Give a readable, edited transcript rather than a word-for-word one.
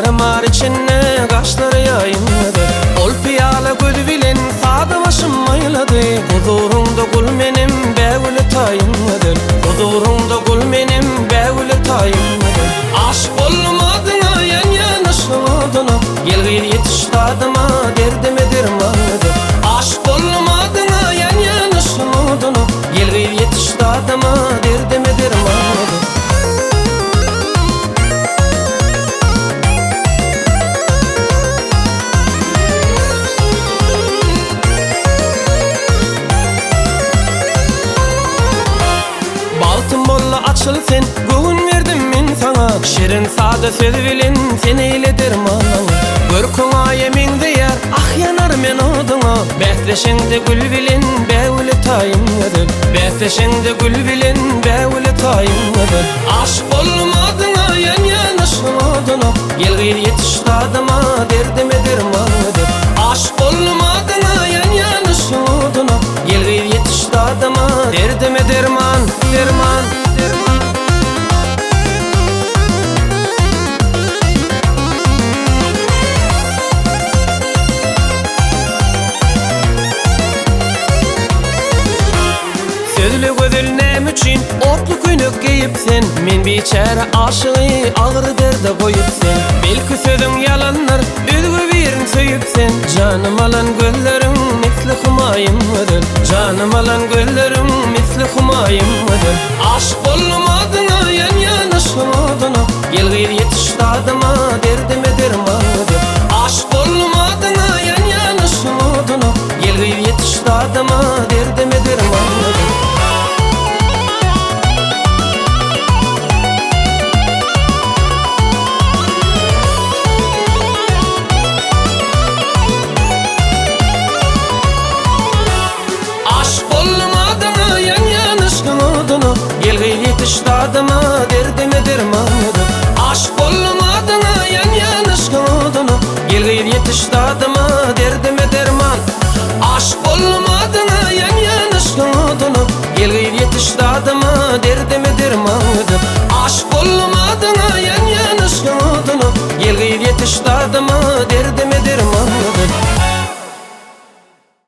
Gözleri mar içinde, gaşlary ýaýyn gözel. Ol pyýala gözi bilen sada başym aýlady. Huzuryňda gul menem, bägüle taýyn gözel. Huzuryňda gul menem, bägüle taýyn gözel. Aşyk boldum adyňa, ýanýan yşgyň oduna. Gel gyz ýetiş dadyma, derdime derman gözel. Aşyk boldum adyňa, ýanýan yşgyň oduna. Gel gyz ýetiş dadyma, derdime derman gözel. Bagtym boldy açyl sen, göwün berdim men saňa. Şirin sada söz bilen sen eýle derman maňa. Görküň aýa meňzeýär, ah ýanar men oduňa. Bäsleşeňde gül bilen bägüle taýyn gözel. Bäsleşeňde gül bilen bägüle taýyn gözel. Aşyk boldum adyňa, ýanýan yşgyň oduna. Gel gyz ýetiş dadyma, derdime derman gözel. Aşyk boldum adyňa, ýanýan yşgyň oduna. Gel gyz ýetiş dadyma, derdime derman, derman, derman. Sözle gözel näme üçin otly köýnek geýip sen? Men biçäre aşygy agyr derde goýup sen. Belki sözüň ýalandyr, özge birin söýüp sen. Janym alan gözleriň misli humaýyn gözel. Janym alan gözleriň misli humaýyn gözel. Aşyk boldum adyňa, ýanýan yşgyň oduna. Gel gyz ýetiş dadyma, derdime derman gözel. Aşyk boldum adyňa, ýanýan yşgyň oduna. Gel gyz ýetiş dadyma, derdime derman gözel. Aşyk boldum adyňa, ýanýan yşgyň oduna. Gel gyz ýetiş dadyma.